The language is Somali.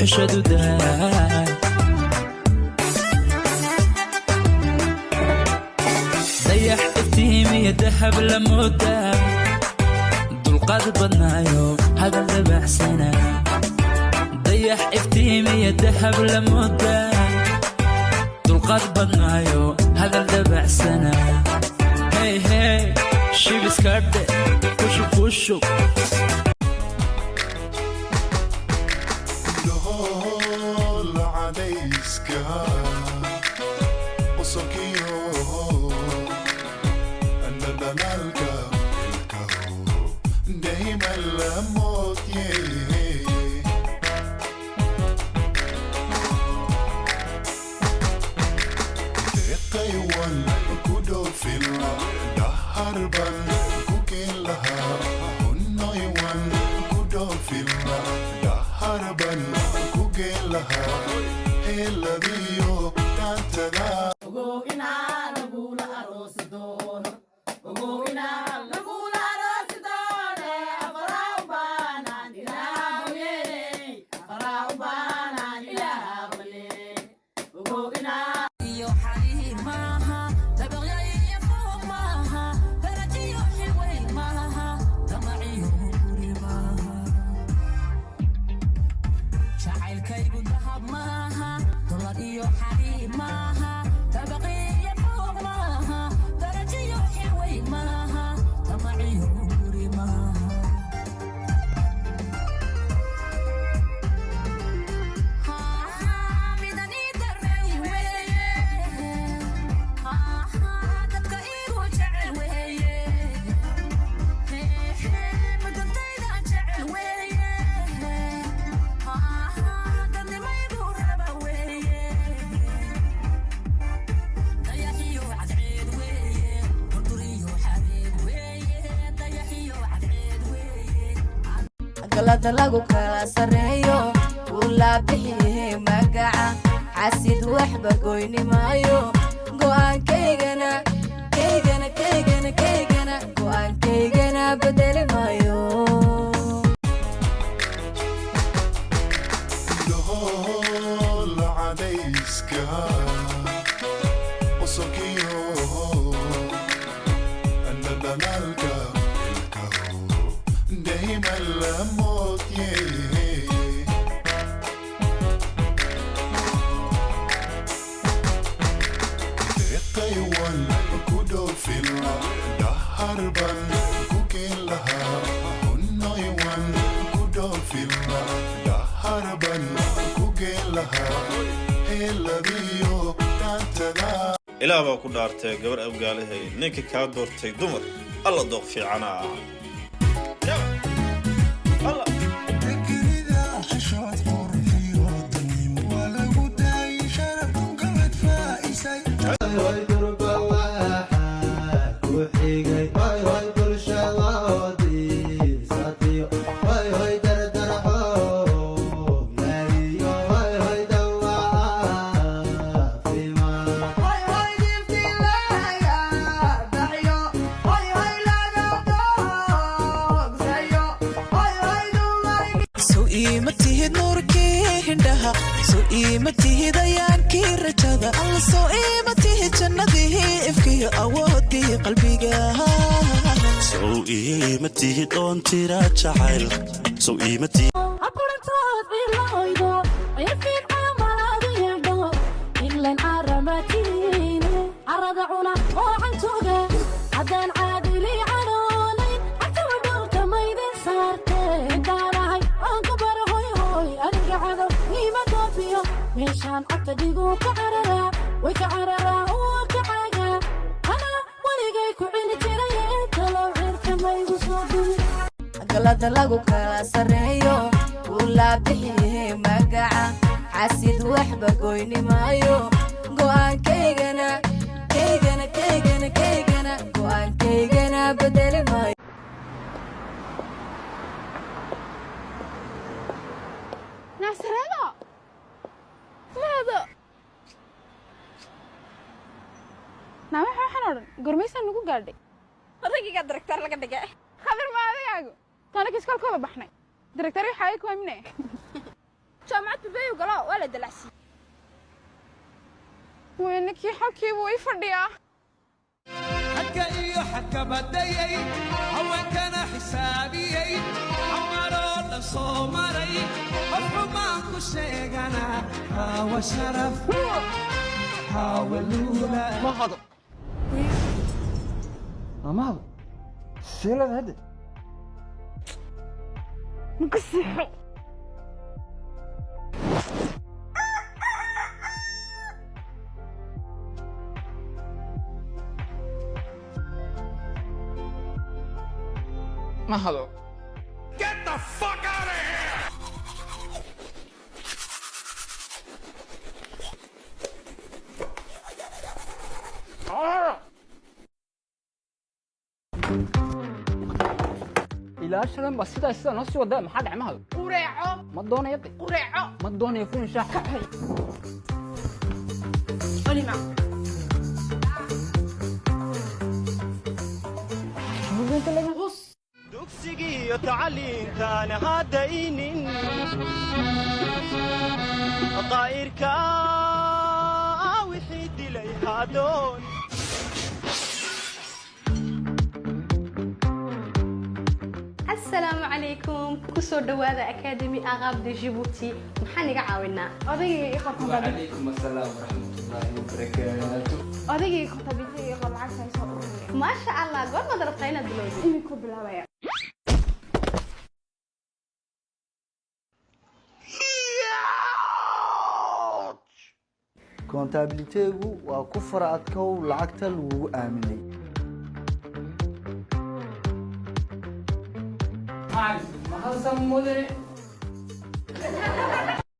Weheshadu daa. Dayax iftiimiya, dahab la moodaa, dulqaad badnaayo, hadal dabacsana. Dayax iftiimiya, dahab la moodaa, dulqaad badnaayo, hadal dabacsana. Hey hey, shibiska dhe, kushub kushub. Dhol cadayska, qosolkiyo dhadhalaalka ilkaho dayman la moodye. Deeqaywan ku dhoofila, dhaharban ku keen lahaa. Hunnoywan ku dhoofila, dhaharban ku geen lahaa. Heeladiyo dhaantada. Ogow inaa lagula aroosi doono, ogow inaa lagula aroosi doono. Afaraa u baanaan ilaa yeeley, afaraa u baanaan ilaa balee. Ogow inaa Iyo xariir maaha, dabaqyo iyo fooq maaha, darajiyo xilweyn maaha, damaciyo guri maaha. Jacaylkaygu dahab maaha, dolar iyo xariir maaha, dabaqiyo fooq maaha, darajiyo xilweyn maaha, damaciyo guri maaha. Midani daray weeye, dadka igu jecel weeye, mudantayda jecel weeye, dadnimaygu raba weeye. Dayaxiyo cadceed weeye, durduriyo xareed weeye, dayaxiyo cadceed weeye. Galada lagu kala sarreeyo, uu laabixiye magaca. Xasid waxba goyni maayo. Go'aankaygana, kaygana, kaygana, kaygana, go'aankaygana bedeli maayo. Dhol cadayska, qosolkiyo dhadhalaalka ilkaho dayman la moodye. Deeqaywan ku dhoofila, dhaharban ku keen lahaa. Hunnoywan ku dhoofila, dhaharban ku geen lahaa. Heeladiyo dhaantada. Ilaah baa ku dhaartay, gabar abgaalahay, ninka kaa doortay dumar alla dooq fiicanaa. Alla. Deganida xishood qurxiyo danimo waa lagu daayay, sharaf gabad faaisay. Hoy durba waxaa ku xigay, hoy hoy, bulshadoodii satiyo, hoy hoy, dardar xoog lahiyo, hoy hoy, dawaafimaad. Hoy hoy difti laga baxyo, hoy hoy laga doogsayo, hoy hoy dumar. Sow iima tihid nuurkii hindhaha? Sow iima tihid ayaankii rajada? Alla, sow iima tihid jannadii ifkiyo awoodii qalbiga? Sow iima tihid oon tira jacayl? Sow iima tihid? Aburantood ciloydo cirfiid camaladu yeedho ilan caramatiine carada cuna oo cantoga haddaan caadili cadhoonayn cagtaba dhulka maydin saarte. Intaanahay oon ku baro, hoy hoy, adiga cadow iima doofiyo. Meeshaan cagta dhigu ka cararaa, way ka cararaa oo ka caagaa. Ana weligay ku celi jiray, talow cirka maygu soo duwi. Galada lagu kala sarreeyo, uu laabixiye magaca. Xasid waxba goyni maayo. Go'aankaygana, kaygana, kaygana, kaygana, go'aankaygana bedeli maayo. Naasirado mahado naamaxa, waxaan odhan gormaysaan nagu gaadhay. Odaygiga director laga dhigay. Khadir, ma adigaagu taanaka iskoolkooda baxnay director waxaa ku amine. Jaamacad babey. galo, waa la dalacsiiyey. Weyninkii xalkii buu ii fadhiyaa. Xagga iyo xakabadayay, haweenkana xisaabiyey, xamaroo dhan soo maray, qof xumaan ku sheegana haawa sharaf haawa luula. Mahado, mahado, seelada hadda. Ninka seexo. Mahado. Get the fuck out of here! Ilaa shalan baa sidaa noo sii wadaa. Maxaa dhacay, Mahado? Qureeco. Ma doonayo de. Qureeco. Ma doonayo furin shaax. Olima. Dugsigiiyo tacliintaan haddaynin, daa'irka wixii dilay hadoon. Asalaamu calaykum, kusoo dhawaada Academy Aqaab de Djibouti. Maxaan iga caawinaa? Odaygayga ii qor comptabilité. وعليكم السلام ورحمة الله وبركاته. Odaygayga comptabilité ii qor, lacagta ay soo ururiya. Maasha Allah, goormaad rabtaa inaad bilowdid? Imikuu bilaabaya. Comptabilité-gu waa ku fara adkow lacagta lagugu aaminay. Mahadsan mudane.